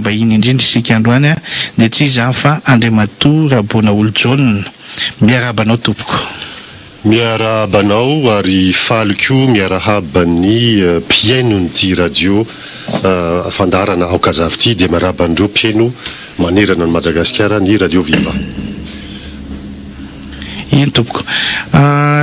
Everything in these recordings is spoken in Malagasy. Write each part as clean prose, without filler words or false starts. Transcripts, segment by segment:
vahiny indrindra isika androany dia tsy iza izany fa Andriamatoa Raboana Holijaona. Miarahaba anao tompoko. Miarahaba anao ary faly koa miarahaba ny mpihainon'ity radio fandaharana Aokazavy ity dia miarahaba an'ireo mpihaino manerana an'i Madagasikara ny radio Viva. Eny tompoko.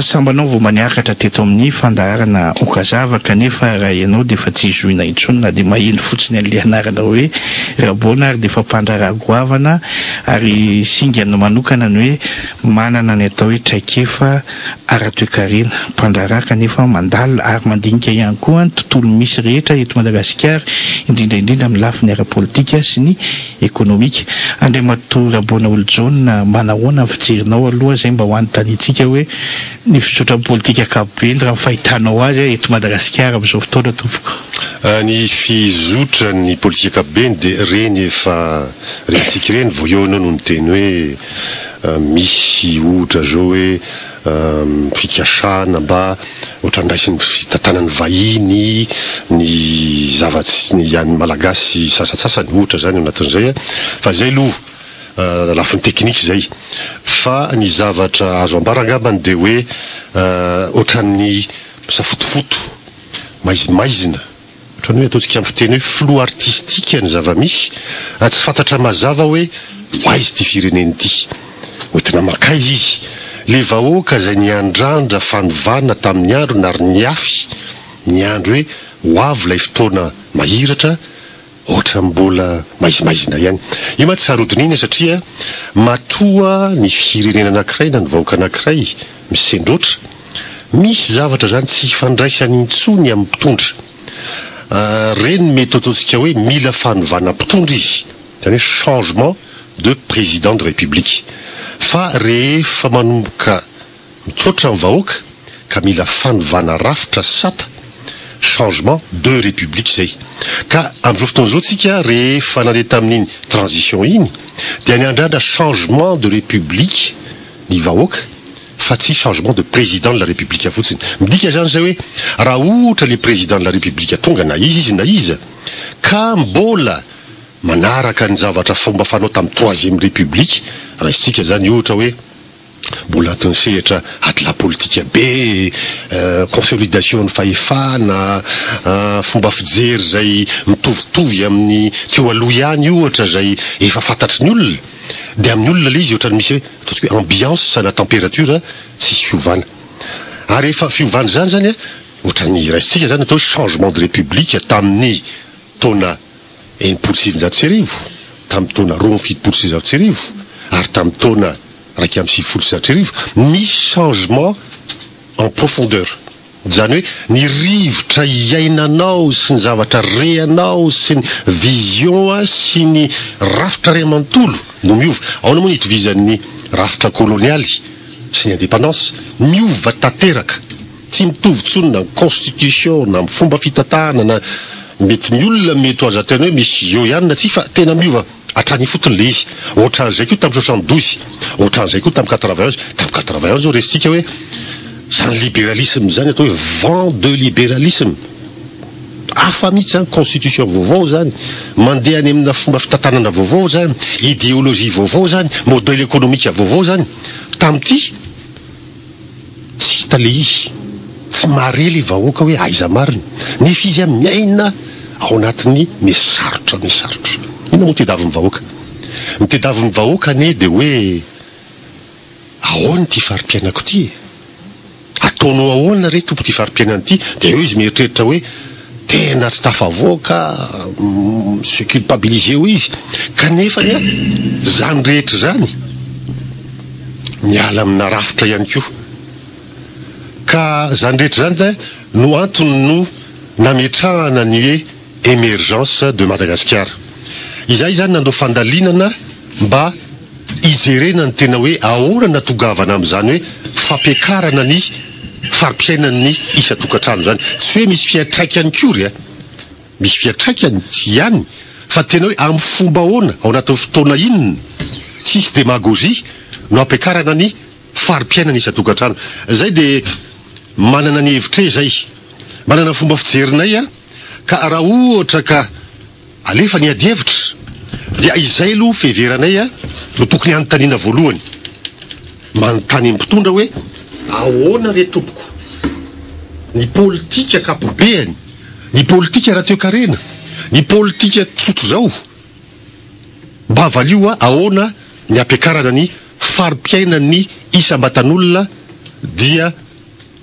Sambanao vao mba niakatra teto amin'ny fandaharana Okazava kanefa raha ianao dia efa tsy zohina intsony na dia maheno fotsiny an'ilay anarana hoe Raboana ary dia efa mpandraharaha goavana ary singany manokana ny hoe manana ny atao hoe traikefa ara-toekarena, mpandraharaha kanefa mandalina ary mandinika ihany koa ny tontolo misy rehetra eto Madagasikara indrindra indrindra amin'ny lafiny ara-politika sy ny ekonomika. Andriamatoa Raboana Holijaona, manahoana ny fijerinao aloha izay mba ho anontaniantsika hoe ny fizotran'ny politika ankapobeny raha ny fahitanao azy eto Madagasikara amin'izao fotoana tompoko? Ny fizotran'ny politika ankapobeny dia ireny efa rentsika ireny, vao eo ianao no niteny hoe misy ohatra izao hoe fikasana mba ohatran'ny raisin'ny fitantanan'ny vahiny ny zava-tsy ny an'ny malagasy sasantsasany ohatra izany ao anatin'izay fa izay aloha lafiny teknika izay fa ny zavatra azo ambara angambany dia hoe ohatran'ny misafotofoto maizimaizina Ohatran'ny hoe ataontsika amin'ny fiteny hoe flou artistique ny zava-misy, ary tsy fantatra mazava hoe ho aiza ity firenena ity, hoentina mankaiza izy. Ilay vahoaka izay niandrandra fanovana tamin'ny androny ary niafy niandry hoe ho avy ilay fotoana mahiratra, ohatran'ny mbola maizimaizina ihany. Io mantsy saro-dinihina satria matoa ny firenena anankiray na ny vahoaka anankiray misendroatra, Misy zavatra zany tsy ifandraisany intsony amin'ny mpitondra. Reny mety ataontsika hoe mila fanovana mpitondra izy, zany hoe changement de président de république. Fa rehefa manomboka mitsotra ny vahoaka ka mila fanovana rafitra sy sata, changement de république zay. Ka amin'izao fotoana izao tsika rehefa nandeha tamin'iny transition iny dia niandrandra changement de république ny vahoaka fa tsy changement de président de la république fotsiny. Midika izany izay hoe raha ohatra le président de la république tonga na iza izy na iza ka mbola manaraka ny zavatra fomba fanao tamin'ny troisième république, raisintsika izany ohatra hoe mbola anatin'ny sehatra adilahy politika be, consolidation ny fahefana, fomba fijery izay mitovitovy amin'ny teo aloha ihany ohatra izay efa fantatry ny olona, Dia amin'ny olona ilay izy ohatran'ny misy hoe ataontsika hoe ambiance na température tsisy fiovana. Ary rehefa fiovana izany izany an, ohatran'ny raisintsika izany atao hoe changement de république tamin'ny taona 1960, tamin'ny taona 1972 ary tamin'ny taona 1991, misy changement en profondeur. Izany hoe ny rivotra iainanao sy ny zavatra reanao sy ny vision sy ny rafitra ray manontolo no miova. Ahoana moa ny itovizan'ny rafitra kolonialy sy ny indépendance? Miova tanteraka. Tsy mitovy intsony na ny constitution na ny fomba fitantanana na mety ny olona mety ho azo antenaina hoe misy eo ihany na tsia fa tena miova. Hatrany ifotony ilay izy. Ohatran'izay koa tamin'ny 72, ohatran'izay koa tamin'ny 91. Tamin'ny 91 izao resintsika hoe izany libéralisme izany atao hoe vent de libéralisme. Hafa mihitsy izany, constitution vaovao izany, mandeha any amina fomba fitantanana vaovao izany, idéologie vaovao izany, modèle économique vaovao izany. Tamin'ity, Tsy hita le izy, tsy mahare le vahoaka hoe aiza marina, nefa izy an miaina ao anatin'ny me sarotra me sarotra. Inona moa tedavin'ny vahoaka? Ny tedavin'ny vahoaka anie de hoe ahoana ity fari-piainako ity e? Ataonao ahoana re tompo ity fari-piainana ity? De eo izy mieritreritra hoe tena tsy tafavoaka, se culpabiliser eo izy, kanefa anie zany rehetra zany, miala amina rafitra ihany koa. Ka izany rehetra izany izay no antony no nametrahana ny hoe Emergence de Madagasikara. Izahay izany nanao fandalinana mba hijerena ny tena hoe ahoana no natongavana amin'izany hoe fampiakarana ny fari-piainan'ny isan-tokantrano izany. Tsy hoe misy fiantraikany kory a! Misy fiantraikany ihany fa tena hoe amin'ny fomba ahoana, ao anatin'ny fotoana inona, tsisy demagogie no ampiakarana ny fari-piainana isan-tokantrano. Izay dia manana ny hevitray izay, manana ny fomba fijerinay ka raha ohatra ka alefa ny adihevitra. Dia izay aloha fiheveranay a, no tokony hanontaniana voalohany. Manontany ny mpitondra hoe ahoana re tompoko ny politika ankapobeany, ny politika ara-toekarena, ny politika tsotr'izao. Mba valio a, ahoana ny hampiakarana ny fari-piainan'ny isam-batan'olona dia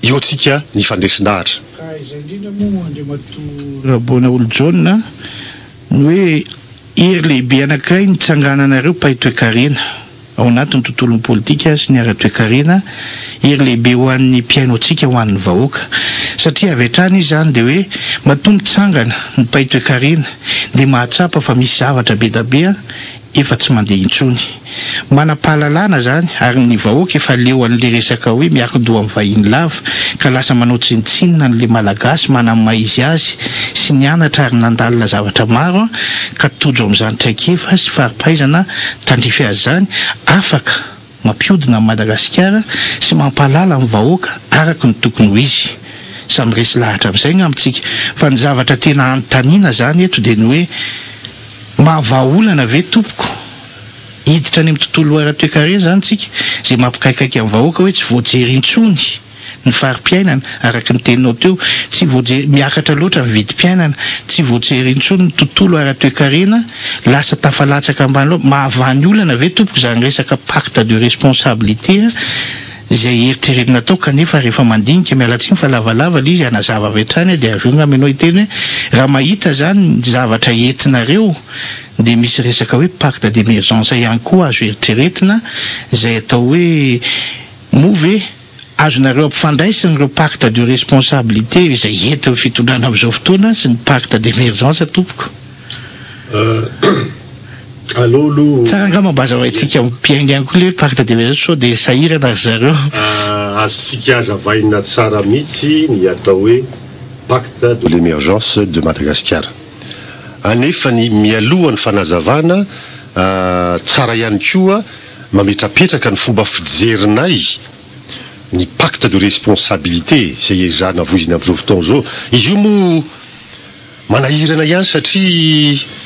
eo tsika ny fandresin-dahatra. Ka izay indrindra moa Andriamatoa Raboanaolojaona ny hoe hery lehibe anankiray nitsangananareo mpahay toekarena ao anatin'ny tontolon'ny politika sy ny ara-toekarena, hery lehibe ho an'ny mpihaino antsika, ho an'ny vahoaka. Satria avy hatrany izy izany dia hoe matoa mitsangana ny mpahay toekarena dia mahatsapa fa misy zavatra be da be efa tsy mandeha intsony. Manam-pahalalana izany ary ny vahoaka efa leo an'le resaka hoe miankin-doha amin'ny vahiny lava ka lasa manao tsinontsinona an'le Malagasy manana ny maha izy azy sy nianatra ary nandalina zavatra maro ka tojo amin'izany traikefa sy fari-pahaizana tandrify azy izany afaka mampihodina an'i Madagasikara sy mampahalala ny vahoaka araka ny tokony ho izy. Samy resy lahatra amin'izay angamba tsika. Fa ny zavatra tena anontaniana izany eto dia ny hoe mahavaha olana ve tompoko? Hiditra any amin'ny tontolo ara-toekarena izany tsika, izay mampikaikaika ny vahoaka hoe tsy voajery intsony ny fari-piainana, araka ny teninao teo, tsy voajery, miakatra loatra ny vidim-piainana, tsy voajery intsony ny tontolo ara-toekarena, lasa tafalatsaka ambany loatra. Mahavaha ny olana ve tompoko izany resaka pacte de responsabilité izay eritreretina atao kanefa rehefa mandinika, miala tsiny fa lavalava ilay izy, hanazava avy hatrany aho dia avy eo angamba ianao hiteny hoe raha mahita izany ny zavatra entinareo dia misy resaka hoe pacte d'emergence ihany koa azo eritreretina izay atao hoe moa ve azonareo ampifandraisina ireo pacte de responsabilité izay entin'ny fitondrana amin'izao fotoana sy ny pacte d'emergence tompoko? Aleo aloha. Tsara angamba mba hazavaintsika mpihaino ihany koa ilay hoe pacte d'emergence sao dia sahirana ry zareo. Azontsika hazavaina tsara mihitsy ny atao hoe pacte de l'emergence de Madagasikara. Anefa ny mialoha ny fanazavana, tsara ihany koa mametrapetraka ny fomba fijerinay ny pacte de responsabilité izay ezahana voizina amin'izao fotoana izao. Izy io moa manahirana ihany satria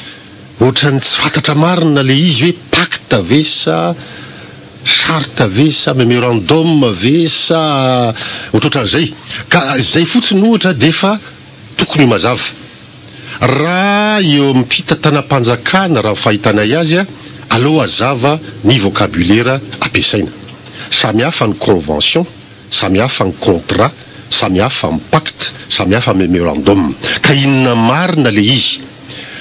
ohatran'ny tsy fantatra marina ilay izy hoe pacte ve sa charte ve sa memorandum ve sa ohatrohatran'izay. Ka izay fotsiny ohatra dia efa tokony ho mazava. Raha eo amin'ny fitantanam-panjakana, raha ny fahitanay azy, aleo hazava ny vocabulaire ampiasaina. Samy hafa ny convention, samy hafa ny contrat, samy hafa ny pacte, samy hafa ny memorandum. Ka inona marina le izy?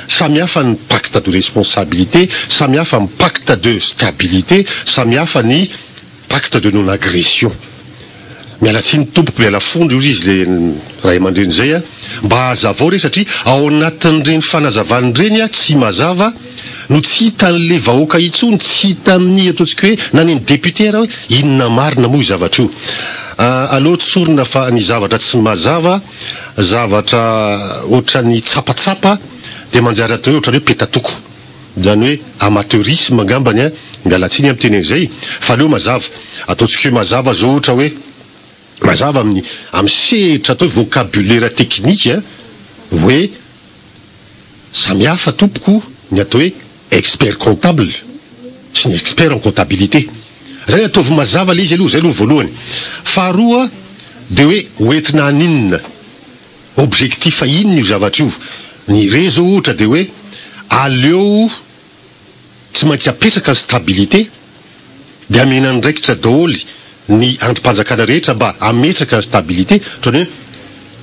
Samy hafa ny pacte de responsabilité, samy hafa ny pacte de stabilité, samy hafa ny pacte de non agression. Miala tsiny tompoko, miala fondro ozy izy le ray aman-dreny zay a, mba hazavao re satria ao anatin'ireny fanazavana ireny a tsy mazava no tsy hitan'le vahoaka intsony, tsy hitan'ny ataontsika hoe na ny député ara hoe inona marina moa io zavatra io. Aleo tsorina fa ny zavatra tsy mazava, zavatra ohatran'ny tsapatsapa dia manjary atao hoe ohatran'ny hoe petatoko. Izany hoe amateurisme angambany an, miala tsiny aho miteny an'izay, fa aleo mazava. Ataontsika hoe mazava zao ohatra hoe, mazava amin'ny amin'ny sehatra atao hoe vocabulaire technique hoe samy hafa tompoko ny atao hoe expert comptable sy ny expert en comptabilité. Zany ataovy mazava ilay izy aloha, zay aloha ny voalohany. Faharoa dia hoe hoentina haninona? Objectif inona io zavatra io? Ny re zao ohatra dia hoe aleo tsy maintsy apetraka ny stabilité dia amena andraikitra daholo ny andrim-panjakana rehetra mba hametraka ny stabilité ohatran'ny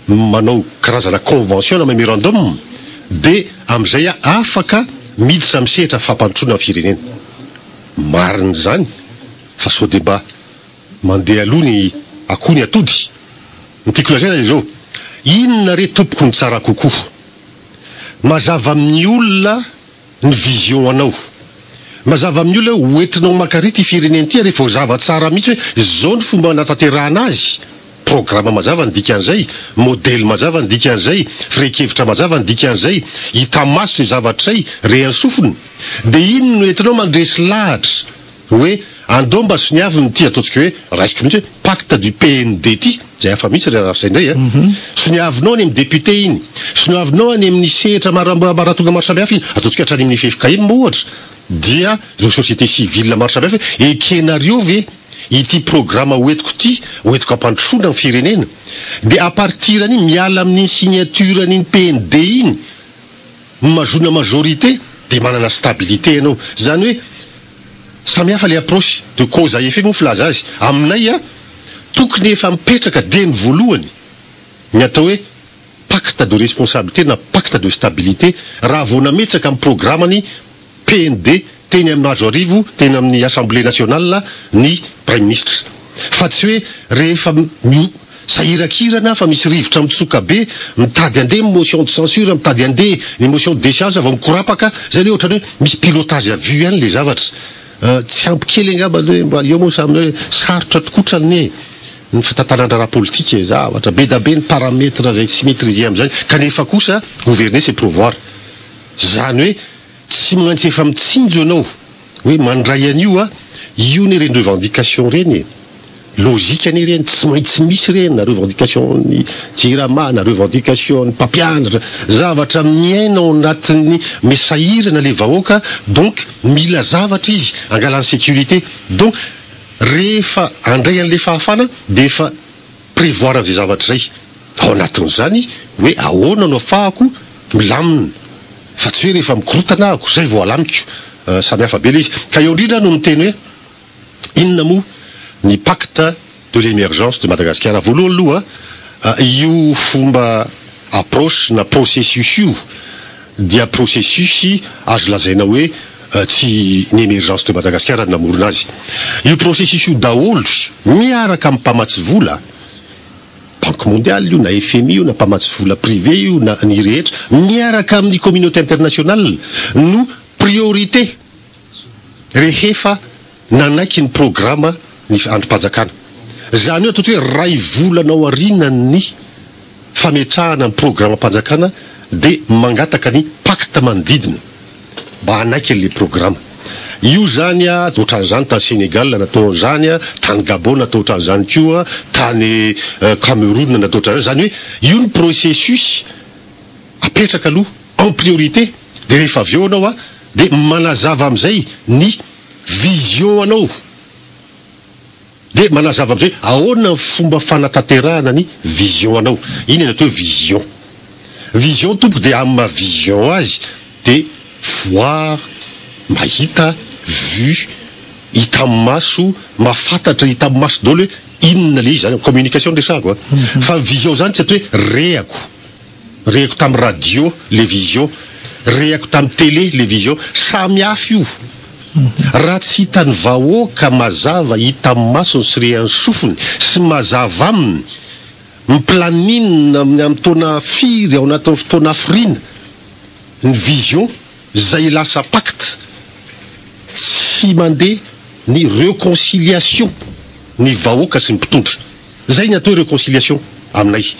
hoe manao karazana convention na memorandum dia amin'izay afaka miditra amin'ny sehatra fampandrosoana ny firenena. Marina izany fa sao dia mba Mandeha aloha ny akoho ny atody. Ny tiako lazaina dia izao, inona re tompoko ny tsara kokoa? Mazava amin'ny olona ny vision anao. Mazava amin'ny olona hoe hoentinao maka ry ity firenena ity ary efa voazava tsara mihitsy hoe izao ny fomba hanatanterahana azy. Programa mazava ny dikan'izay, modely mazava ny dikan'izay, firehin-kevitra mazava ny dikan'izay, hita maso izay zavatra izay, re an-sofina. Dia inona no entinao mandresy lahatra? Hoe andao mba soniavina ity ataontsika hoe raisiko mihitsy hoe pacte du PND ity, izay hafa mihitsy raha izay indray a. Soniavinao any amin'ny député iny, soniavinao any amin'ny sehatra maro ambaratonga maro samihafa iny, ataontsika hatrany amin'ny ffkm ohatra, dia ireo société civile maro samihafa hoe ekenareo ve ity programa hoentiko ity, hoentiko hampandrosoana ny firenena. Dia à partir an'iny, miala amin'iny signature an'iny PND iny, Mahazoana majorité dia manana stabilité ianao. Izany hoe samy hafa ilay approche de cause à effet moa filaza azy. Aminay a, tokony efa mipetraka dieny voalohany ny atao hoe pacte de responsabilité na pacte de stabilité raha vao nametraka ny programany PND teny amin'ny Mahazoarivo, teny amin'ny Assemblée nationale ny Praiminisitra. Fa tsy hoe rehefa sahirankirana fa misy rivotra mitsoka be, mitady handeha ny motion de censure, mitady handeha ny motion de déchéance vao mikorapaka, zay le ohatran'ny hoe misy pilotage à vue ihany le zavatra. Tsy ampy kely angamba ny hoe mba eo moa samy hoe sarotra tokotra anie ny fitantanan-draharaha politika e, zavatra be da be ny paramètre izay tsy maitriser amin'izany, kanefa kosa gouverner c'est prévoir. Zany hoe Tsy maintsy efa mitsinjo ianao hoe mandray an'io a, io anie ireny revendication ireny e, logique anie ireny, tsy maintsy misy ireny na revendication ny jirama na revendication ny mpampianatra, zavatra miaina ao anatin'ny me sahirana le vahoaka donc mila zavatra izy angalany sécurité donc rehefa handray an'le fahafana dia efa prévoir an'izay zavatra izay ao anatin'izany hoe ahoana no afahako milamina fa tsy hoe rehefa mikorotana ahako zay vao alamiko, samy hafa be le izy. Ka eo indrindra aho no miteny hoe inona moa ny pacte de l'emergence de Madagasikara. Voalohany aloha io fomba approche na processus io dia processus azo lazaina hoe tsy ny emergence de Madagasikara no namorona azy. Io processus io daholo miaraka amin'ny mpamatsy vola, Banque mondiale io na FMI io na mpamatsy vola privé io na ny rehetra, miaraka amin'ny communauté internationale no priorité rehefa nanaiky ny programa ny andrim-panjakana. Izany hoe ataontsika hoe iray volana ao aorianan'ny fametrahana ny programam-panjakana dia mangataka ny pacte manodidina mba hanaiky an'ilay programa. Io izany ohatran'izany tany Sénégal natao an'izany, tany Gabon natao ohatran'izany koa, tany Cameroun natao ohatran'izany. Izany hoe io ny processus apetraka aloha en priorité dia rehefa avy eo ianao dia manazava amin'izay ny vision anao. Dia manazava amin'izay hoe ahoana ny fomba fanatanterahana ny vision anao. Iny ny atao hoe vision. Vision tompoko dia amin'ny maha vision azy dia voir, mahita, vue, hita amin'ny maso, mahafantatra, hita amin'ny maso daholo hoe inona ilay izy izany, communication no resahako a. Fa ny vision izany tsy atao hoe rehako. Rehako tam radio le vision, rehako tam télé le vision, samy hafa io. Raha tsy hitan'ny vahoaka mazava hita amin'ny masony sy rehan'ny sofiny sy mazava aminy ny planning amin'ny amin'ny taona firy ao anatin'ny fotoana hafiriana ny vision izay lasa pacte tsy mandeha ny reconciliation ny vahoaka sy ny mpitondra. Izay ny atao hoe reconciliation aminay.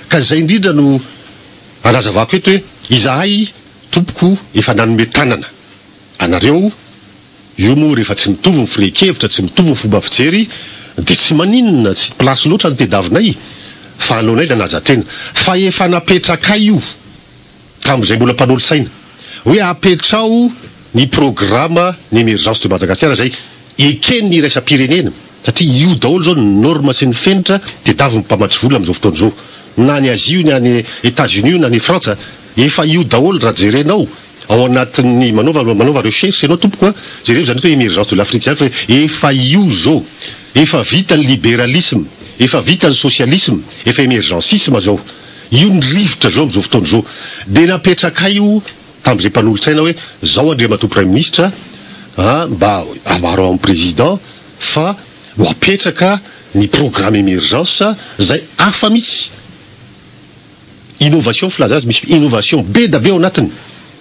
Ka izay indrindra no anazavako eto hoe izahay tompoko efa nanome tanana anareo, io moa rehefa tsy mitovy ny firehin-kevitra, tsy mitovy ny fomba fijery dia tsy maninona, tsy place loatra no tediavinay fa aleonay nanaja tena. Fa efa napetrakay io tamin'izay mbola mpanolotsaina hoe apetraho ny programa ny emergence de Madagasikara izay eken'ny iraisam-pirenena satria io daholo izao ny norme sy ny fenitra tediavin'ny mpamatsy vola amin'izao fotoana izao na any Asie io na any Etats Unis io na any Frantsa efa io daholo raha jerenao ao anatin'ny manaova manaova recherche ianao tompoko a jereo izany hoe emergence de l'Afrique izany fa efa io izao efa vita ny liberalisme efa vita ny socialisme efa emergencisme izao Io ny rivotra zao amin'izao fotoana izao. Dia napetrakay io tamin'izay mpanolotsaina hoe zao Andriamatoa Praiminisitra a, mba ambarao amin'ny Président fa ho apetraka ny programme émergence izay hafa mihitsy. Innovation filaza azy, misy innovation be da be ao anatiny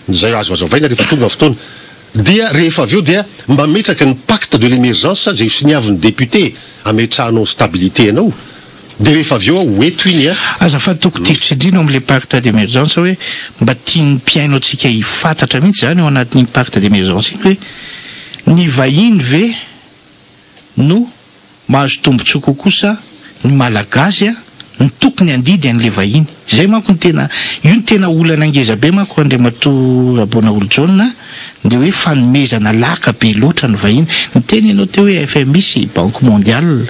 izay azo azavaina rehefa tonga ny fotoana. Dia rehefa avy eo dia mametraka ny pacte de l'émergence izay ho soniavin'ny député ametrahanao ny stabilité anao. Dia rehefa avy eo aho ho eto iny a. Azafady tompoko tiako tsindriana ao amin'ilay pacte d'emergence hoe mba tian'ny mpihaino antsika hifantatra mihitsy izany ao anatin'iny pacte d'emergence iny hoe Ny vahiny ve no mahazo tombontsoa kokoa sa ny Malagasy no tokony handidy an'ilay vahiny? Izay manko no tena, io no tena olana ngeza be manko Andriamatoa Raboanaholojaona a, ny hoe fanomezana laka be loatra ny vahiny. Niteny ianao teo hoe FMI sy Banque Mondiale,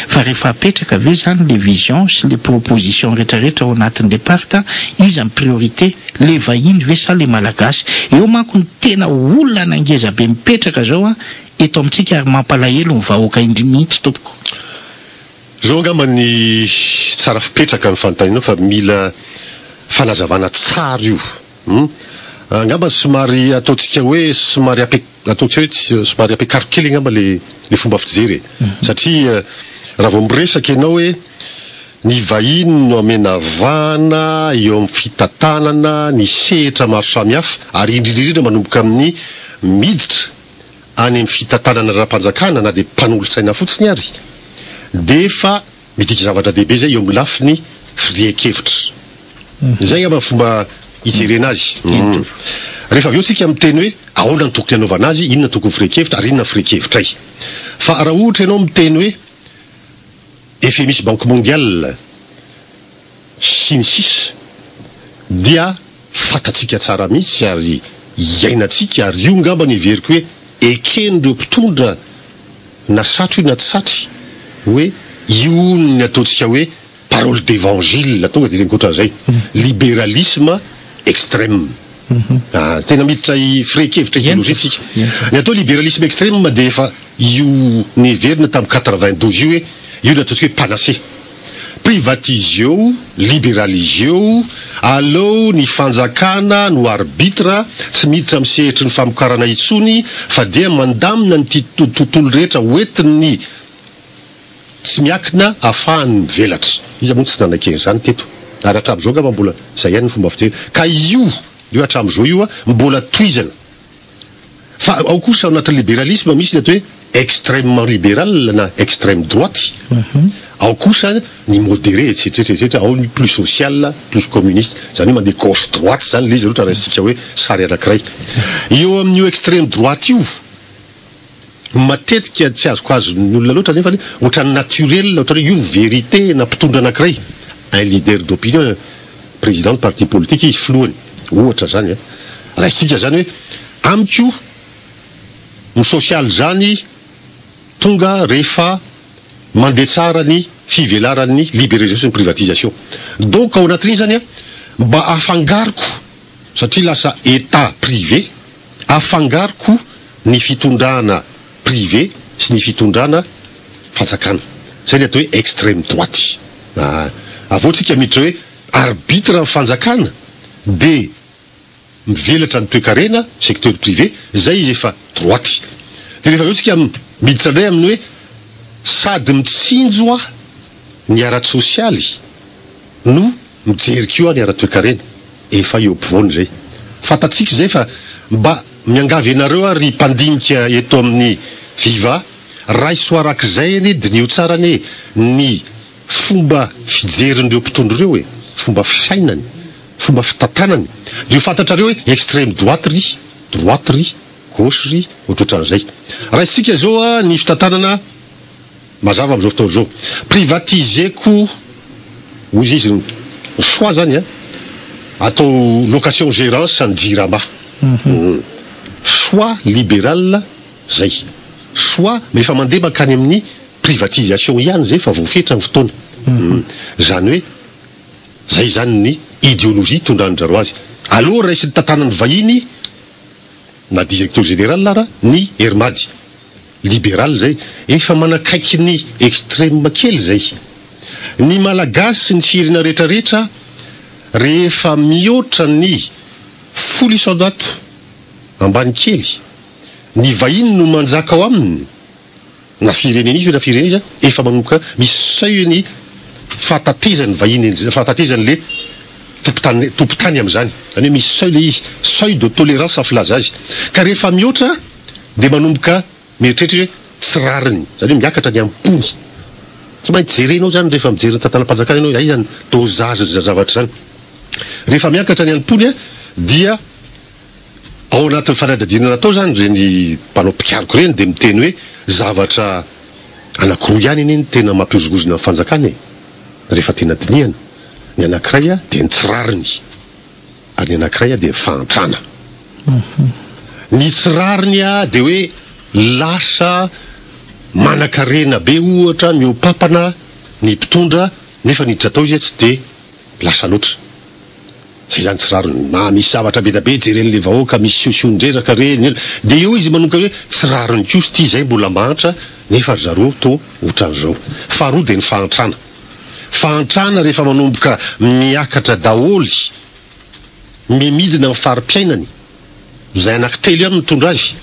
fa rehefa apetraka ve izany le vision sy le proposition retraretra ao anatin'le pacte, iza ny priorité? Le vahiny ve sa le Malagasy? Eo manko no tena olana ngeza be mipetraka zao a, eto amintsika ary mampalahelo ny vahoaka indri mihitsy tompoko. Zao angamba ny tsara fipetraka ny fanontanianao fa mila fanazavana tsara io hum. Angamba somary ataontsika hoe somary ampe ataontsika hoe tsy somary ampiakaro kely angamba le le fomba fijery e. Satria raha vao miresaka ianao hoe ny vahiny no amena vahana eo amin'ny fitantanana ny sehatra maro samihafa ary indrindra indrindra manomboka amin'ny miditra any amin'ny fitantanana ara-panjakana na dia mpanolotsaina fotsiny ary dia efa midika zavatra dehibe izay eo amin'ny lafiny firehan-kevitra. Izay angamba ny fomba hijerena azy. Rehefa avy eo tsika miteny hoe ahoana no tokony hanaovana azy, inona no tokony firehan-kevitra ary inona ny firehan-kevitray. Fa raha ohatra ianao miteny hoe FMI sy Banque Mondiale sy ny sisa dia fantatsika tsara mihitsy ary iainantsika ary io ngamba no heveriko hoe eken'ireo mpitondra na satry io na tsy satry hoe io ny ataontsika hoe parole d'évangile tonga dia ankoatran'izay liberalisme extrême. Tena miditra firehan-kevitra idéologie tsika. Ny atao liberalisme extrême dia efa io neverina tamin'ny 92 io hoe io no ataontsika hoe panacée. Privatiseo, liberaliseo, aleo ny fanjakana no arbitre, tsy miditra amin'ny sehatry ny famokarana intsony fa dia mandamina ny tontolo rehetra hoentin'ny tsy miakina ahafahany mivelatra. Iza moa no tsy nanaiky an'izany teto? Ary hatramin'izao angamba mbola izay ihany ny fomba fijery. Ka io, io hatramin'izao io mbola tohizana. Fa ao kosa ao anatin'ny liberalisme misy ny atao hoe extrêmement libéral na extrême droite, ao kosa ny modéré etsetra etsetra, ao ny plus social, plus communiste, izany hoe mandeha gauche droite izany ilay izy raha ohatra raisintsika hoe sary anankiray. Eo amin'io extrême droite io, matetika tsy azokazon'ny olona loatra nefa ohatran'ny naturel, ohatran'ny hoe io vérité na mpitondra anankiray, un leader d'opinion, président de parti politique izy, filohany, ohatra izany an. Raisintsika izany hoe amiko ny sosialy izany tonga rehefa mandeha tsara ny fivelaran'ny liberalisation sy ny privatisation. Donc ao anatin'iny izany an, mba afangaroko satria lasa Etat privé, afangaroko ny fitondrana privé sy ny fitondrana fanjakana. Izay ny atao hoe extrême droite. Avy eo tsika miditra hoe arbitre ny fanjakana dia mivelatra ny toekarena, secteur privé, izay izy efa droite. Dia rehefa avy eo tsika miditra indray amin'ny hoe sady mitsinjo aho ny ara-tsosialy no mijery koa ny ara-toekarena. Efa eo ampovoany izay. Fantatsika izay fa mba miangavy anareo aho ry mpandinika eto amin'ny Viva, raiso arak'izay anie, diniho tsara anie ny fomba fijerin'ireo mpitondra ireo e, fomba fisainany, fomba fitantanany, dia ho fantatrareo hoe extreme droite ry, droite ry, gauche ry, ohatrohatran'izay. Raisintsika izao ny fitantanana mazava amin'izao fotoana izao. Privatiser-ko hoy izy ny choix zany an, atao location gérance ny jirama. Choix libéral zay. Choix mais efa mandeha mankany amin'ny privatisation ihany zay fa voafetra ny fotoana. Zany hoe zay zany ny idéologie itondran-dry zareo azy. Aleo raisin'ny tantanan'ny vahiny na directeur général ara ny Air Mad. Libéral zay. Efa manakaiky ny extrême kely zay. Ny Malagasy sy ny firenena rehetra rehetra rehefa mihoatra ny 10% ambany kely ny vahiny no manjaka ao aminy na firenena iza io na firenena iza efa manomboka misy seuil ny fahatatezan'ny vahiny fahatatezan'le tompotany tompotany amin'izany zany hoe misy seuil le izy seuil de tolérance filaza azy ka rehefa mihoatra dia manomboka mieritreritra izy hoe tsy rariny zany hoe miakatra ny am-pony tsy maintsy jerenao zany rehefa mijery ny tantanam-panjakana ianao aiza ny dosage zany zavatra zany rehefa miakatra ny am-pony dia. Ao anatin'ny fanadihadiana natao izany ireny mpanao mpikaroka ireny dia miteny hoe zavatra anankiroa ihany anie no tena mampihozongozona ny fanjakana e! Rehefa tena dinihana. Ny anankiray dia ny tsy rariny ary ny anankiray dia ny fahantrana. Ny tsy rariny dia hoe lasa manankarena be ohatra mihoa-papana ny mpitondra nefa ny hiditra tao izy tsy dia lasa loatra. Zay zany tsy rariny. Na misy zavatra be da be jeren'le vahoaka misy siosion-dreraka reny de eo izy manomboka hoe tsy rariny kosa ity zay mbola mahantra nefa ry zareo toa otran'izao. Faharoa de ny fahantrana. Fahantrana rehefa manomboka miakatra daholo mimidina ny fari-piainany. Izay anaky telo ihany mitondra azy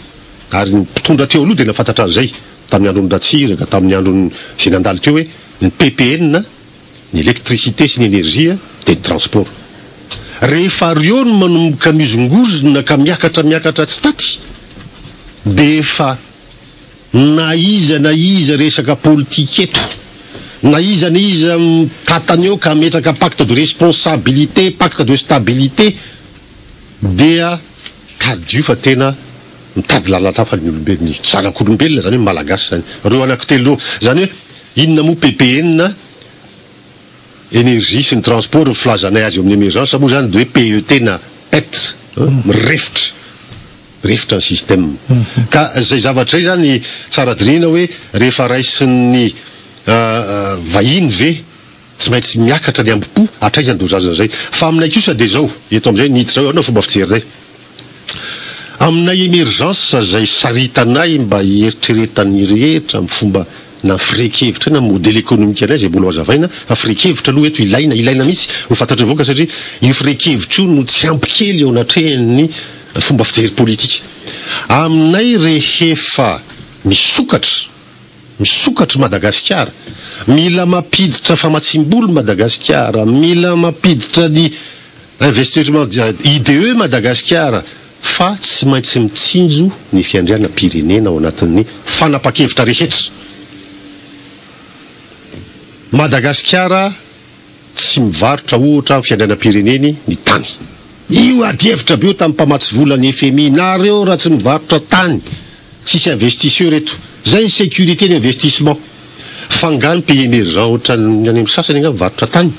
ary ny mpitondra teo aloha de nafantatra an'izay tamin'ny andron'i Ratsiraka, tamin'ny andron'ny izay nandalo teo hoe ny PPN, ny électricité sy ny énergie dia ny transport. Rehefa reo no manomboka mihozongozona ka miakatra miakatra tsy taty dia efa na iza na iza resaka politika eto, na iza na iza mitatana eo ka hametraka pacte de responsabilité, pacte de stabilité dia tadidio fa tena mitady lalan-tafa ny olombelona, ny zanak'olombelona izany hoe ny Malagasy izany. Ireo anankitelo ireo, izany hoe inona moa PPN, énergie sy ny transport, ny filazanay azy eo amin'ny emergence moa izany dia hoe PET na pet, mirefotra, mirefotra ny système. Ka izay zavatra izay izany tsara dinihina hoe rehefa raisin'ny vahiny ve tsy maintsy miakatra ny ambo-po, hatraiza ny dozazana izay. Fa aminay kosa dia izao, eto amin'izay niditra ao, ahoana ny fomba fijerinay? Aminay emergence izay saritanay mba hieritreretan'ny rehetra amin'ny fomba na firehan-kevitra na modèle économique anay izay mbola ho hazavaina fa firehan-kevitra aloha eto ilaina, ilaina mihitsy ho fantatry ny vahoaka satria io firehan-kevitra io no tsy ampy kely eo anatrehan'ny fomba fijery politika. Aminay rehefa misokatra, misokatra Madagasikara, mila mampiditra famatsiam-bola Madagasikara, mila mampiditra ny investissement IDE Madagasikara fa tsy maintsy mitsinjo ny fiandrianam-pirenena ao anatin'ny fanapan-kevitra rehetra. Madagasikara tsy mivarotra ohatra amin'ny fiandrianam-pireneny ny tany. Io adihevitra be io tamin'ny mpamatsy vola ny FMI, nareo raha tsy mivarotra tany tsisy investisseur eto. Zay ny sécurité ny investissement. Fa nga ny pays émergent ohatran'ny any amin'ny sasany nga mivarotra tany?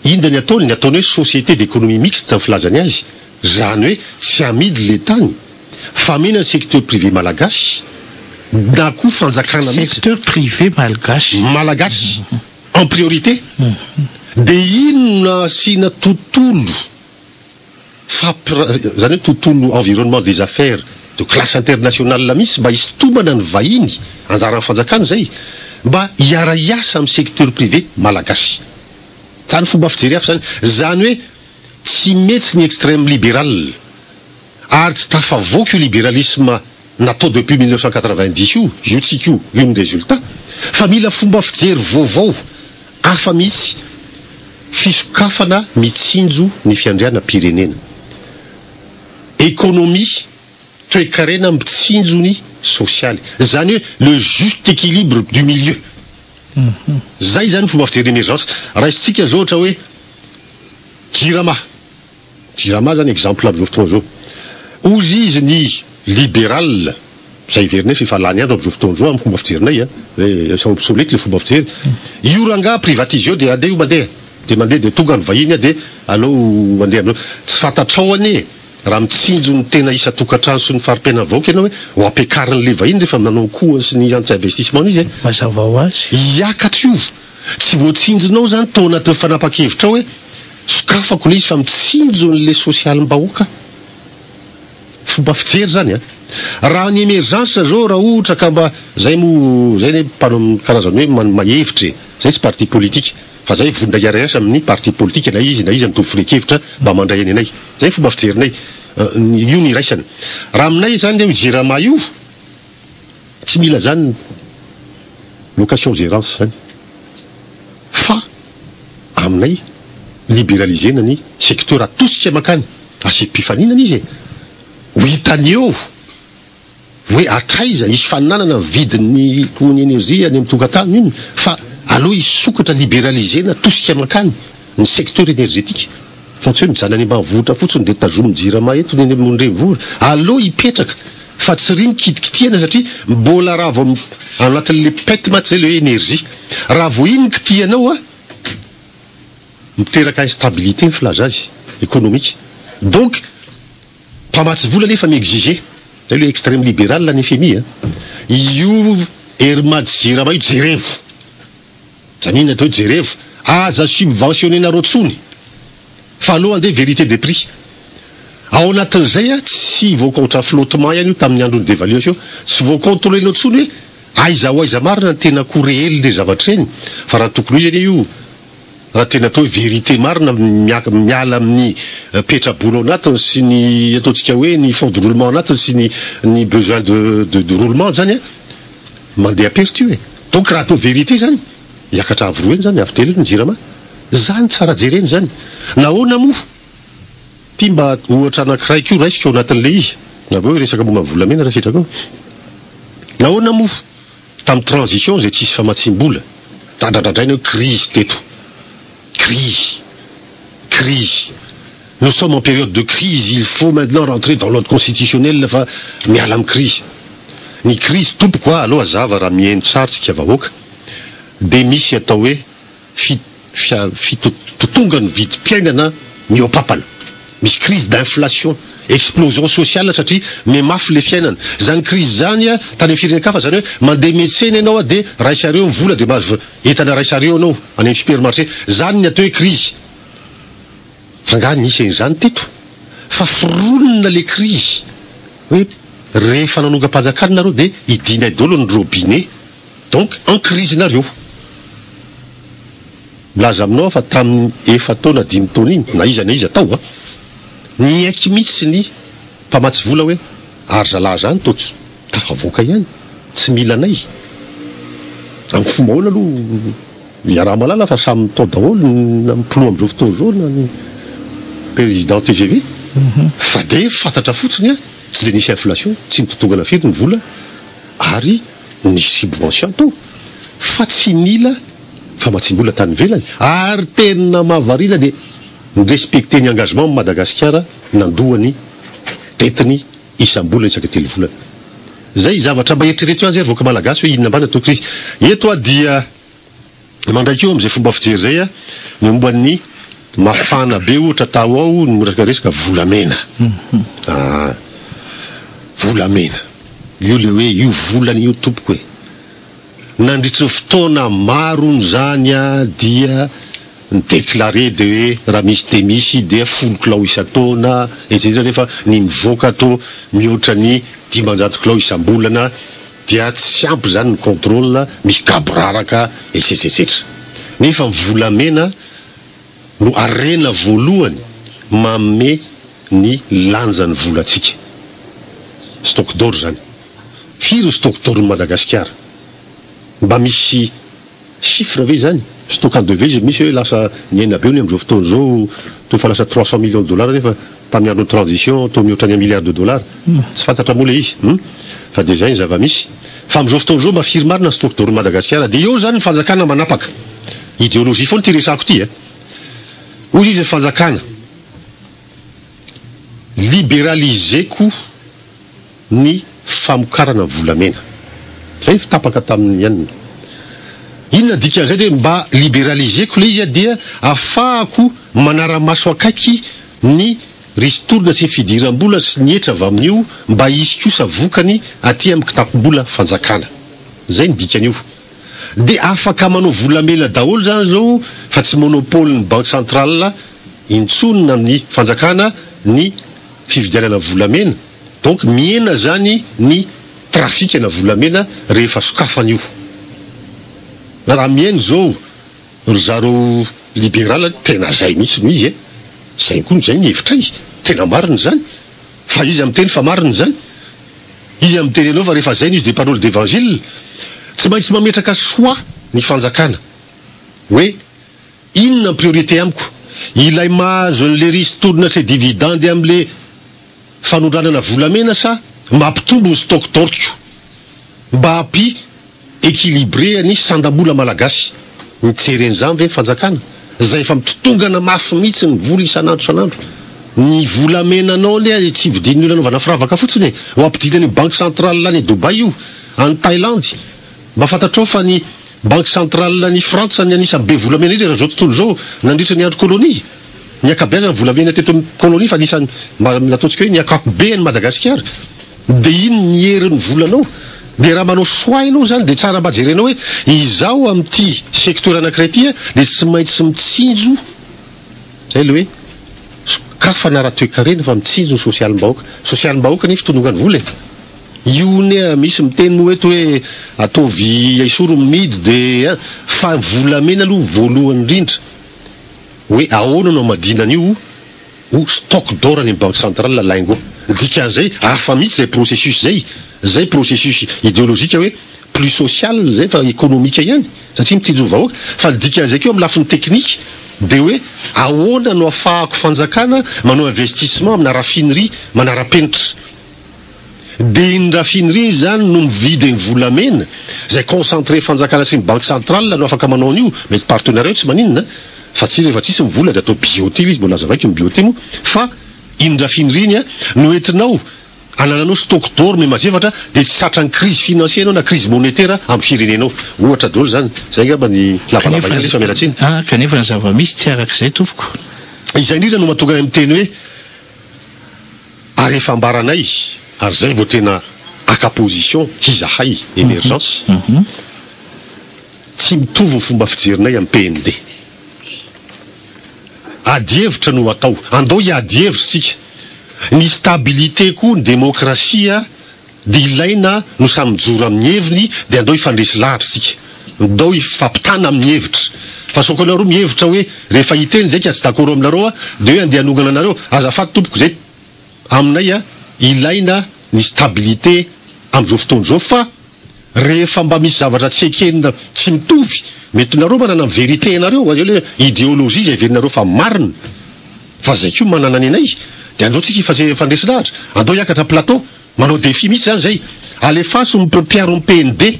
Inona ny ataony? Ny ataony hoe société d'économie mixte ny filazany azy. Zany hoe tsy amidy le tany fa amena ny secteur privé malagasy na koa fanjakana mihitsy. Secteur privé malgache. Malagasy en priorité. De inona asiana tontolo fampira zany hoe tontolo environnement des affaires de classe internationale mihitsy mba hisintomana ny vahiny, anjaran'ny fanjakana izay, mba hiara-hiasa amin'ny secteur privé malagasy. Zany fomba fijery hafa zany. Zany hoe tsy mety ny extreme liberal ary tsy tafavoaka io liberalisme natao depuis 1990 io, io tsika io, io ny résultat. Fa mila fomba fijery vaovao hafa mihitsy, fisokafana mitsinjo ny fiandrianam-pirenena. Économie, toekarena mitsinjo ny sosialy. Zany hoe le juste équilibre du milieu. Zay zany fomba fijery emergence. Raisintsika zao ohatra hoe Jirama. Jirama zany exemple amzao fotoana zao. Hozy izy ny liberal zay heverinay fa efa lany andro amzao fotoana zao am fomba fijerinay a, hoe efa obsolete le fomba fijery. Io rangaha privatiseo de andeha io mandeha. De mandeha de tonga ny vahiny a de aleo mandeha amzao. Tsy fantatrao anie Raha mitsinjo ny tena isan-tokantrano sy ny fari-piainan'ny vahoaka ianao hoe ho ampiakarin'ilay vahiny rehefa manao kohany sy ny anti-investissement-ny izy e! Mazava ho azy. Hiakatra io. Tsy voatsinjonao izany tao anatin'ny fanapahan-kevitrao hoe sokafako ilay izy fa mitsinjo an'ilay sosialim-bahoaka aho. Fomba fijery izany an! Raha ny emergence izao raha ohatra ka mba, izay moa, izay anie mpanao karazany hoe mahevitra e! Izay tsy parti politique. Fa zay vonona hiara-hiasa amin'ny parti politika na izy na iza mitovy firehan-kevitra mba mandray any anay. Zay ny fomba fijerinay. Io ny iraisana. Raha aminay izany io Jirama io, tsy mila zany location gérance zany. Fa aminay liberaliser-na ny secteur atosika mankany. Asiam-pifaninana izy e. Ho hitany eo. Hoe hatraiza, hisy faninanana ny vidin'ny ny energie any amin'ny tokantrano iny fa aleo hisokatra liberaliser-na tosika mankany ny secteur energetique. Fa tsy hoe mijanona any ambanivohitra fotsiny dia tazomin'ny jirama eto ny eny ambony-drenivohitra. Aleo hipetraka fa tsy ry ny kitikitihana satria mbola raha vao anatin'le pet mantsy zay le hoe énergie. Raha vao iny ny kitihanao a, miteraka instabilité ny filaza azy économique. Donc mpamatsy vola nefa mi-exiger. Zay le extrême libéral ny FMI a. Io Airmad Jirama io jerevo. Zany inona atao hoe jerevo. Aza subventionner-nareo tsony. Fa aleo andeha vérité des prix. Ao anatin'izay a, tsy voacontra flottement ihany io tamin'ny andron'ny dévaluation. Tsy voacontrôler-nao tsony hoe aiza ho aiza marina ny tena coût réel le zavatra iny. Fa raha tokony ho izy anie io, raha tena atao hoe vérité marina miala amin'ny petrabola ao anatiny sy ny ataontsika hoe ny fonds de roulement ao anatiny sy ny besoin de roulement zany a, mandeha perte io e. Donc raha atao vérité zany, hiakatra avo roa eny zany, avo telo eny ny Jirama. Zany tsara jerena zany. Nahoana moa? Ty mba ohatra anankiray koa raisiko ao anatin'le izy. Na hoe resaka momba ny volamena raha sitraka eo. Nahoana moa tamin'ny transition izay tsisy famatsiam-bola, dradradradraina hoe crise teto. Crise. Crise. Nous sommes en période de crise, il faut maintenant rentrer dans l'ordre constitutionnel fa miala amin'ny crise. Ny crise tompoko a, aloha hazava raha mihaino tsara tsika vahoaka, dia misy atao hoe fitotongan'ny vidim-piainana mihoa-papana. Misy crise d'inflation, explosion sociale satria mihamafy le fiainana. Zany crise zany a, tany amin'ny firenen-kafa zany hoe mandeha miantsena ianao a dia raisareo ny vola dia mahazo entana raisareo ianao any amin'ny supermarché. Zany ny atao hoe crise. Fa angaha nisy an'izany teto? Fa foronina le crise hoe rehefa nanongam-panjakana nareo dia hidinay daholo ny robinet. Donc en crise nareo. Milaza aminao aho fa tamin'ny efa-taona dimy taona iny, na iza na iza tao a, niaiky mihitsy ny mpamatsy vola hoe ary zalahy zany toa tsy tafavoaka ihany, tsy mila anay. Amin'ny fomba ahoana aloha iaraha-mahalala fa samy mitao daholo na ny mpiloha amin'izao fotoana izao na ny président TGV. Fa dia fantatra fotsiny a, tsy dia nisy inflation, tsy nitotongana firy ny vola ary nisy subvention tao fa tsy nila famatsiam-bola tany ivelany ary tena mahavariana dia ni-respecter ny engagement Madagasikara nandoa ny dette-ny isam-bolana isaka telo volana. Zay zavatra mba eritrereto ihany zay ry vahoaka malagasy hoe inona mba ny atao crise. Eto aho dia mandray koa amin'izay fomba fijery izay aho ny momba ny mafana be ohatra tao ao ny resaka resaka volamena. Ah, volamena. Io le hoe io volana io tompoko e. Nandritry ny fotoana maro hono izany dia ni-declarer dia hoe raha misy dia misy dia 10 kilao isan-taona etc nefa ny mivoaka toa mihoatra ny 500 kilao isam-bolana dia tsy ampy izany ny contrôle, misy gaboraraka etc etc. Nefa ny volamena no harena voalohany manome ny lanjan'ny volantsika. Stock d'or izany. Firy ny stock d'or-n'i Madagasikara? Mba misy chiffre ve izany? Stock en devise misy hoe lasa nihena be hono amin'izao fotoana izao, toa efa lasa 300 millions de dollars nefa tamin'ny andron'ny transition toa mihoatra ny un milliard de dollars. Tsy fantatra moa ilay izy hum! Fa dia izay ny zava-misy. Fa amin'izao fotoana izao mba firy marina ny stock d'or-n'i Madagasikara? Dia eo izany ny fanjakana manapaka. Idéologie foana ity resako ity a! Hoy izy ny fanjakana, liberaliser-ko ny famokarana volamena. Zay efa tapaka tamin'ny anona. Inona dikan'izay dia mba liberaliser-ko ilay izy dia afahako manara-maso akaiky ny ristourne sy ny fidiram-bola sy ny hetra avy amin'io mba hisy kosa vokany aty amin'ny kitapom-bola fanjakana. Zay ny dikan'io. Dia afaka manao volamena daholo zany zao fa tsy monopole-n'ny banque centrale intsony na ny fanjakana ny fividianana volamena. Donc mihena zany ny trafic na volamena rehefa sokafana io. Raha mihaino zao ry zareo liberal tena zay mihitsy no izy e! Zay koa zay ny hevitray, tena marina izany. Fa iza miteny fa marina izany? Iza miteny anao fa rehefa zay no izy de parole d'evangile? Tsy maintsy mametraka choix ny fanjakana hoe inona ny priorité amiko? Ilay mahazo an'le ristourne sy dividende amle fanondranana volamena sa mampitombo ny stock d'or-ko mba hampi équilibré ny sandam-bola malagasy? Mijery an'izany ve ny fanjakana? Izay efa mitotongana mafy mihitsy ny vola isan'andro isan'andro. Ny volamenanao anie tsy vidian'ny olona anaovana firavaka fotsiny e! Ho ampidirina any amin'ny banque centrale any Dubaï io, any Thaïlande. Mba fantatrao fa ny banque centrale any Frantsa ny anisan'ny be volamena indrindra eran'izao tontolo izao nandritra ny andro colonie. Ny ankabeazan'ny volamena teto amin'ny colonie fa anisan'ny mba ataontsika hoe ny ankapobean'i Madagasikara. Dia iny ny herin'ny volanao. Dia raha manao choix ianao izany dia tsara mba jerenao hoe izaho amin'ity secteur anankiray ity dia tsy maintsy mitsinjo, izay ilay hoe sokafana ara-toekarena fa mitsinjo ny sosialim-bahoaka. Sosialim-bahoaka anie fitondrongan'ny vola e. Io anie misy miteny moa eto hoe ataovy esory ny midy dia fa volamena aloha voalohany indrindra hoe ahoana no hamadihana an'io ho stock d'or any amin'ny banque centrale lingot. Ny dikan'izay hafa mihitsy izay processus izay, izay processus ideologique hoe plus social izay fa économique ihany satria mitsinjo ny vahoaka fa ny dikan'izay koa amin'ny lafiny technique dia hoe ahoana no afahako fanjakana manao investissement amina raffinerie manara-penitra dia iny raffinerie iny izany no mividy ny volamena izay concentré fanjakana sy ny banque centrale no afaka manao an'io, mety partenariat io tsy maninona fa tsy rehefa tsisy ny vola dia atao BOT ilay izy, mbola hazavaiko ny BOT moa fa iny raffinerie iny no entinao anananao stock d'or mihamazefatra dia tsy tratran'ny crise financier ianao na crise monétaire amin'ny firenenao, ohatra daholo izany, izay angamba ny lavalava ihany ilay izy fa miala tsiny. Kanefa ny zava-misy tsy arak'izay tompoko. Izay indrindra no mahatonga ahy miteny hoe. Ary efa ambaranay, ary zay vao tena haka position izahay Emergence, tsy mitovy ny fomba fijerinay amin'ny PND. Ady hevitra no atao, andao hiady hevitra isika. Ny stabilité koa, ny demokrasia dia ilaina no samy mijoro amin'ny heviny dia andao hifandresy lahatra isika. Ndao hifampitana amin'ny hevitra. Fa sao koa nareo mihevitra hoe rehefa hiteny zay ka tsy d'accord aminareo aho dia hoe andeha hanongana anareo. Azafady tompoko zay aminay a ilaina ny stabilité amin'izao fotoana izao fa rehefa mba misy zavatra tsy ekena tsy mitovy mety nareo manana ny vérité anareo eo le idéologie izay heverinareo fa marina fa zay koa manana ny anay dia andao tsika hifandresy lahatra andao hiakatra plateau. Manao défi mihitsy zany zay. Alefaso ny mpiaro ny PND.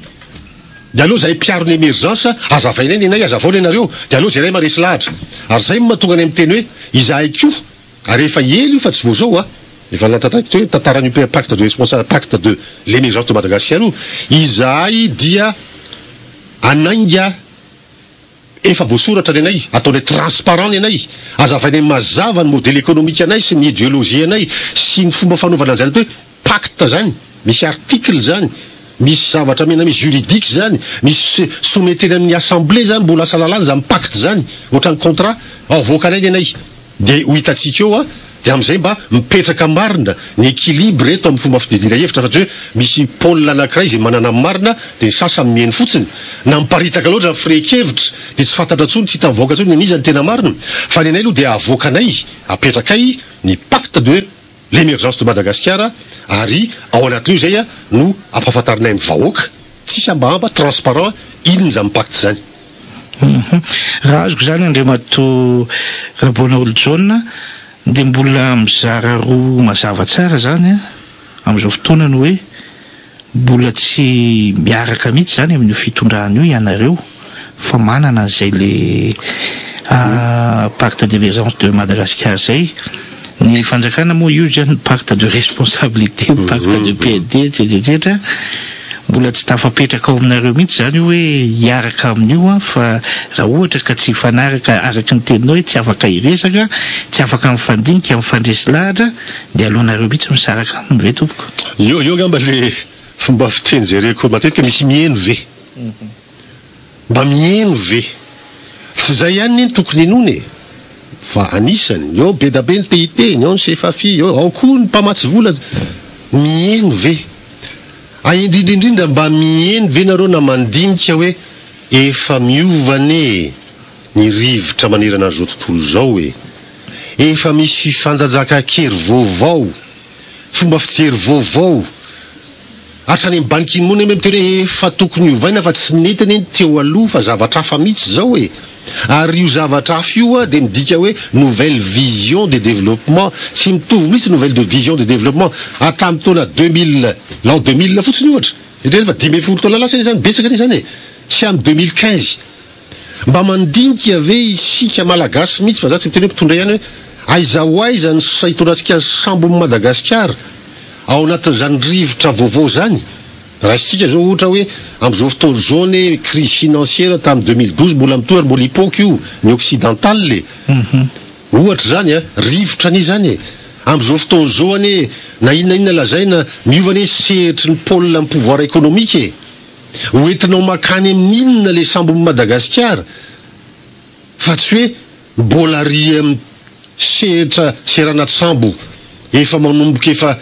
De aleo zahay mpiaro ny emergence azavainay nenay azavao nenareo de aleo jeray maresy lahatra. Ary zay no mahatonga anay miteny hoe izahay koa ary efa ela io fa tsy vao zao a. Efa natantaraiko teo hoe tantaran'io pacte de responsa pacte de l'emergence de Madagascar io. Izahay dia hanainga Efa voasoratra ny anay, ataonay transparent ny anay, azavainay mazava ny modèle économique anay sy ny idéologie anay sy ny fomba fanaovana an'izany atao hoe pacte zany, misy article zany, misy zavatra mena misy juridique zany, misy soumettena amin'ny assemblée zany, mbola lasa lalàna zany pacte zany, ohatran'ny contrat, avoakanay ny anay. Dia ho hitantsika eo dia amin'izay mba mipetraka marina ny équilibre eto amin'ny fomba fididina hevitra fa tsy hoe misy pôle anankiray izay manana ny marina dia ny sasany mihaino fotsiny na miparitaka loatra ny firehan-kevitra dia tsy fantatra intsony, tsy hita mivoaka intsony ny an'iza no tena marina fa ny anay aloha dia avoakanay, apetrakay ny pacte de l'émergence de Madagasikara ary ao anatin'io izay no ampahafantarinay ny vahoaka tsisy hambahamba, transparent, inona izany pacte izany. Raha azoko izany Andriamatoa Raboanaolojaona dia mbola mizara roa mazava tsara izany amin'izao fotoana ny hoe mbola tsy miaraka mihitsy izany amin'io fitondrana io ianareo fa manana an'izay le pacte d'émergence de Madagascar izay. Ny fanjakana moa io izany pacte de responsabilité, pacte de PAD etsetra. Mbola tsy tafapetraka ao aminareo mihitsy izany io hoe hiaraka amin'io an, fa raha ohatra ka tsy hifanaraka araka ny teninao hoe tsy afaka hiresaka, tsy afaka mifandinika, mifandresy lahatra dia aleonareo mihitsy misaraka aminy ve tompoko? Io io angamba le fomba fiteny jereko matetika misy miheno ve? Mba miheno ve? Tsy zay ihany anie no tokony henoina e! Fa anisany, eo be da be ny te hiteny, ao ny Sefafi, eo ao koa ny mpamatsy vola, miheno ve? A indrindra indrindra mba miheno ve nareo na mandinika hoe efa miova anie ny rivotra manerana an'izao tontolo izao e! Efa misy fifandanjakan-kery vaovao, fomba fijery vaovao, hatrany amin'ny Ban Ki Moon anie miteny hoe efa tokony hovaina fa tsy nety anie ny teo aloha fa zavatra hafa mihitsy izao e! Ary io zavatra hafa io dia midika hoe nouvelle vision de développement, tsy mitovy mihitsy nouvelle de vision de développement hatramin'ny taona 2000, l'an 2000 fotsiny ohatra, eritrereto fa 15 taona lasa anie izany, betsaka anie izany e, sy amin'ny 2015. Mba mandinika ve isika Malagasy mihitsy fa za tsy miteny hoe mpitondra ihany hoe aiza ho aiza ny hitondrantsika ny sambon'i Madagasikara ao anatin'izany rivotra vaovao izany? Raisintsika izao ohatra hoe amin'izao fotoana izao anie crise financière tamin'ny 2012 mbola mitohy ary mbola hipoaka io ny occidental e! Ohatra izany a! Rivotra anie izany e! Amin'izao fotoana izao anie na inona inona lazaina miova anie sehatry ny pôle ny pouvoir économique e! Ho entinao makany amin'ny inona le sambon'i Madagasikara fa tsy hoe mbola ary amin'ny sehatra seranan-tsambo efa manomboka efa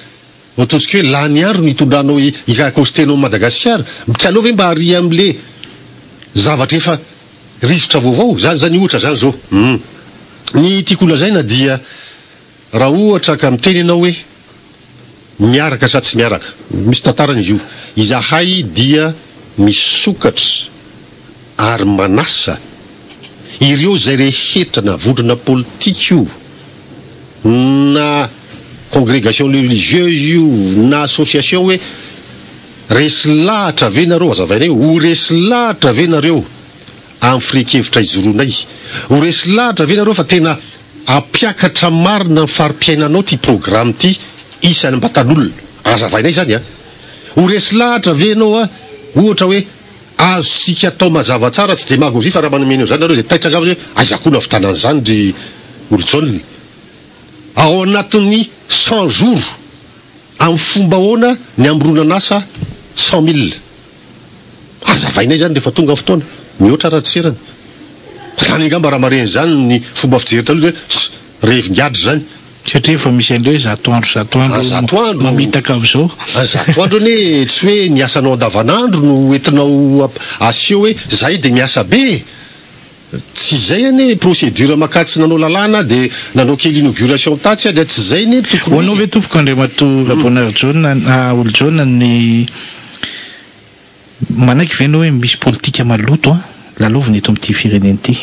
ataontsika hoe lany andro ny hitondranao hi-accoster-nao an'i Madagasikara, tsy aleo ve mba ary amin'le zavatra efa rivotra vaovao? Zany zany ohatra zany zao. Hum. Ny tiako holazaina dia Raha ohatra ka miteny ianao hoe miaraka sa tsy miaraka, misy tantarany izy io, izahay dia misokatra ary manasa ireo izay rehetra na vondrona politika io na congregation religieuse io na association hoe resy lahatra ve nareo, azavainay hoe ho resy lahatra ve nareo amin'ny firehan-kevitra ijoroanay, ho resy lahatra ve nareo fa tena Hampiakatra marina ny fari-piainanao ity programa ity isan'ambatan'olona. Azavainay izany an! Ho resy lahatra ve ianao an? Ohatra hoe azontsika atao mazava tsara, tsy demagogie fa raha manome an'io izany nareo dia taitra angamba hoe aiza koa no ahavitana an'izany ry Olojaona? Ao anatin'ny 100 jours, amin'ny fomba ahoana ny hamoronana asa 100 mille? Hazavainay izany rehefa tonga ny fotoana. Mihoatra ara tsy serany. Izany angamba raha marihina izany ny fomba fijery taloha dia hoe tss, revin-gadra izany. Satria efa misy an'ilay hoe 100 andro 100 andro 100 andro mamitaka amin'izao. 100 andro anie tsy hoe ny asanao andavanandro no entinao aseho hoe izahay dia miasa be e. Tsy izay anie procédure makatsy nanao lalàna dia nanao kely inauguration tatsy dia tsy izay anie tokony Ho anao ve tompoko Andriamatoa Rabonarijaona Raolojaona ny manaiky ve ianao hoe misy politika maloto an lalaovina eto amin'ity firenena ity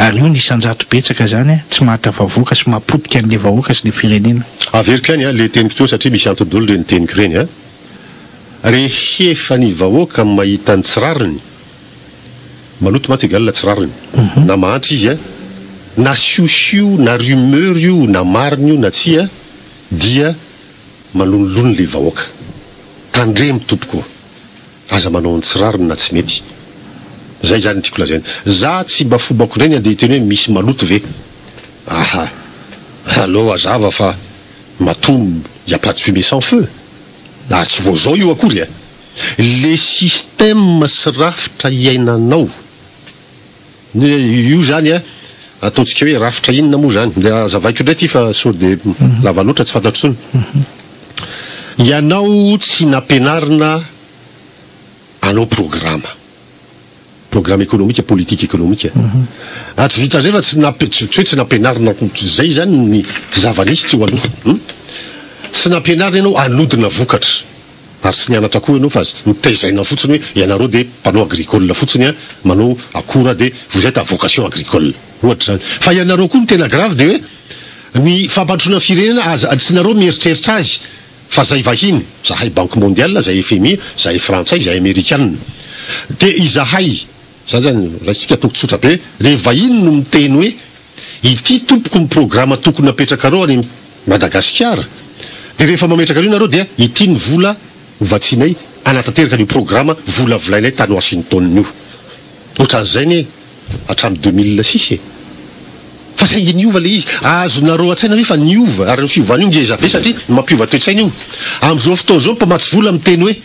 ary io ny isan-jato betsaka izany an tsy mahatafavoaka sy mahapotika an'ilay vahoaka sy ilay firenena. Averiko ihany an le teniko teo satria misy antony daholo ireny teniko ireny an. Rehefa ny vahoaka mahita ny tsy rariny Maloto mantsy egal tsy rariny. Na mahantra izy a, na siosio na rumeur io na marina io na tsia dia malonolono le vahoaka. Tandremo tompoko ô. Aza manao ny tsy rariny na tsy mety. Zay zany ny tiako lazaina. Za tsy mba fombako indray ny andeha hiteny hoe misy maloto ve. Aha. Aleo hazava fa matoa y a pas de fumée sans feu. Ary tsy vao zao io akory a. Le système sy rafitra iainanao, io zany a, ataontsika hoe rafitra inona moa zany, ndeha azavaiko indray ity fa sao de lava loatra tsy fantatro intsony. Ianao tsy nampianarina hanao programa, programme économique, politique économique. Ary tsy vitan'izay fa tsy nampi- tsy hoe tsy nampianarina, zay zany ny zava-nisy teo aloha. Tsy nampianarina ianao hanodina vokatra. Ary tsy nianatra koa ianao fa notezaina fotsiny hoe ianareo dia mpanao agricole fotsiny an, manao akora dia vous êtes à vocation agricole. Ohatra izany. Fa ianareo koa no tena grave dia hoe ny fampandrosoana ny firenena aza tsy nareo mieritreritra azy fa zay vahiny, zahay banque mondiale, zay fmi, zahay frantsay, zahay amerikana. Dia izahay, za zany raisitsika ataoko tsotra be, re vahiny no miteny hoe Ity tompoko ny programa tokony apetrakareo any Madagasikara dia rehefa mametraka an'io nareo dia ity ny vola ho vatsianay hanatanteraka an'io programa volavolainay tany Washington io. Ohatran'izay anie hatramin'ny 2006 e! Fa saingy niova ilay izy. Azonareo an-tsaina ve fa niova ary ny fiovana io ngeza be satria mampiova toe-tsaina io. Amin'izao fotoana izao ny mpamatsy vola miteny hoe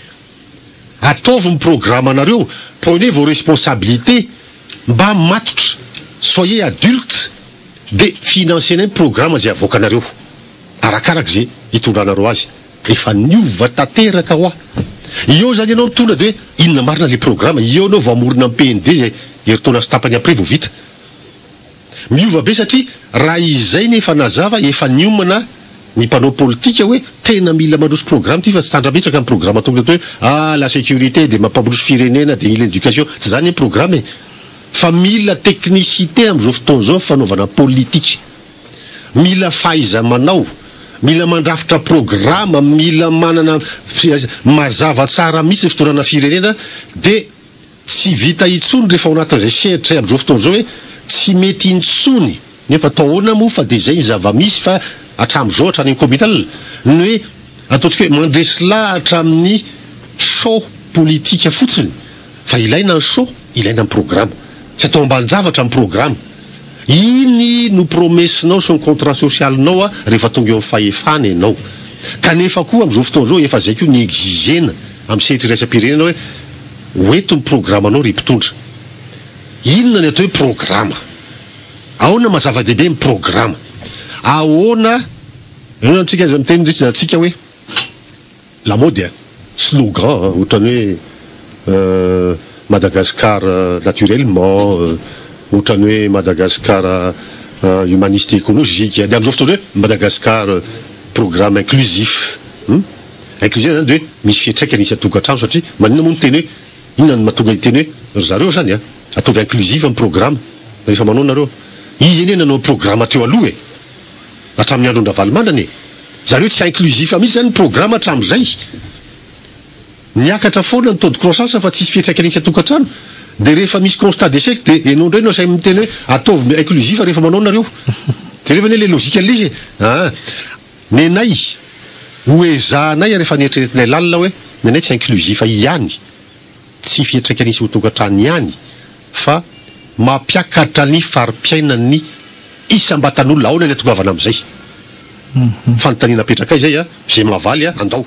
ataovy ny programanareo, prenez vos responsabilités. Mba matotra, soyez adulte de financer-nay ny programa izay avoakanareo, arakaraka izay hitondranareo azy, efa niova tanteraka hoa. Eo izany ianao mitondra de hoe inona marina le programa, eo ianao vao hamorona ny PND izay herintaona sy tapany après vao vita. Miova be satria raha izay ny efa nazava, efa niomana ny mpanao politika hoe tena mila mandroso programme ity fa tsy tandrametraka ny programme tokony atao hoe ah la sécurité dia mampandroso firenena dia mila éducation, tsy izany ny programme e! Fa mila technicité amin'izao fotoana izao ny fanaovana politika, mila fahaiza-manao, mila mandrafitra programme, mila manana mazava tsara mihitsy ny fitondrana firenena dia. Tsy vita intsony rehefa ao anatin'izay sehatra izay amin'izao fotoana izao hoe tsy mety intsony nefa atao ahoana moa fa dia izay ny zava-misy fa hatramin'izao hatrany amin'ny communal ny hoe ataontsika hoe mandresy lahatra amin'ny show politika fotsiny fa ilaina ny show, ilaina ny programa. Tsy atao ambanin-javatra ny programa. Iny no promesse-nao sy ny contrat social-nao rehefa tonga eo amin'ny fahefana ianao. Kanefa koa amin'izao fotoana izao efa izay koa ny exiger-na amin'ny sehatra iraisam-pirenena hoe ho eto ny programanao ry mpitondra. Inona ny atao hoe programa? Ahoana maha zava-dehibe ny programa? Ahoana, eo amintsika aza miteny ry tsy antsika hoe. Lamaody a! Slogan a! Ohatran'ny hoe Madagascar naturellement, ohatran'ny hoe Madagascar humaniste écologique, dia amin'izao fotoana izao hoe Madagascar programme inclusif. Hum? Inclusif izany dia hoe misy fiantraikany isan-tokantrano satria maninona moa ny teny hoe inona no mahatonga hiteny hoe ry zareo izany a! Ataovy inclusive ny programme rehefa manao nareo. Izy anie nanao programme teo aloha e! Hatramin'ny andron-dRavalomanana e! Zareo tsy inclusif mihitsy zany ny programme hatramin'izay. Niakatra foana ny taux de croissance fa tsisy fiantraikany isan-tokantrano. Dia rehefa misy constat d'échec dia enao indray no asainy miteny hoe ataovy inclusif rehefa manao nareo. Jereo anie le logique an'ilay izy e! Aa. Nenay, ho ezahanay ary efa neritreretinay lalina hoe nenay tsy inclusif ihany, tsy fiantraikany isan-tokantrano ihany fa mampiakatra ny fari-piainan'ny isam-batan'olona. Ahoana ny hatongavana amin'izay? Fanontaniana apetrakay izay a, izay mahavaly a, andao.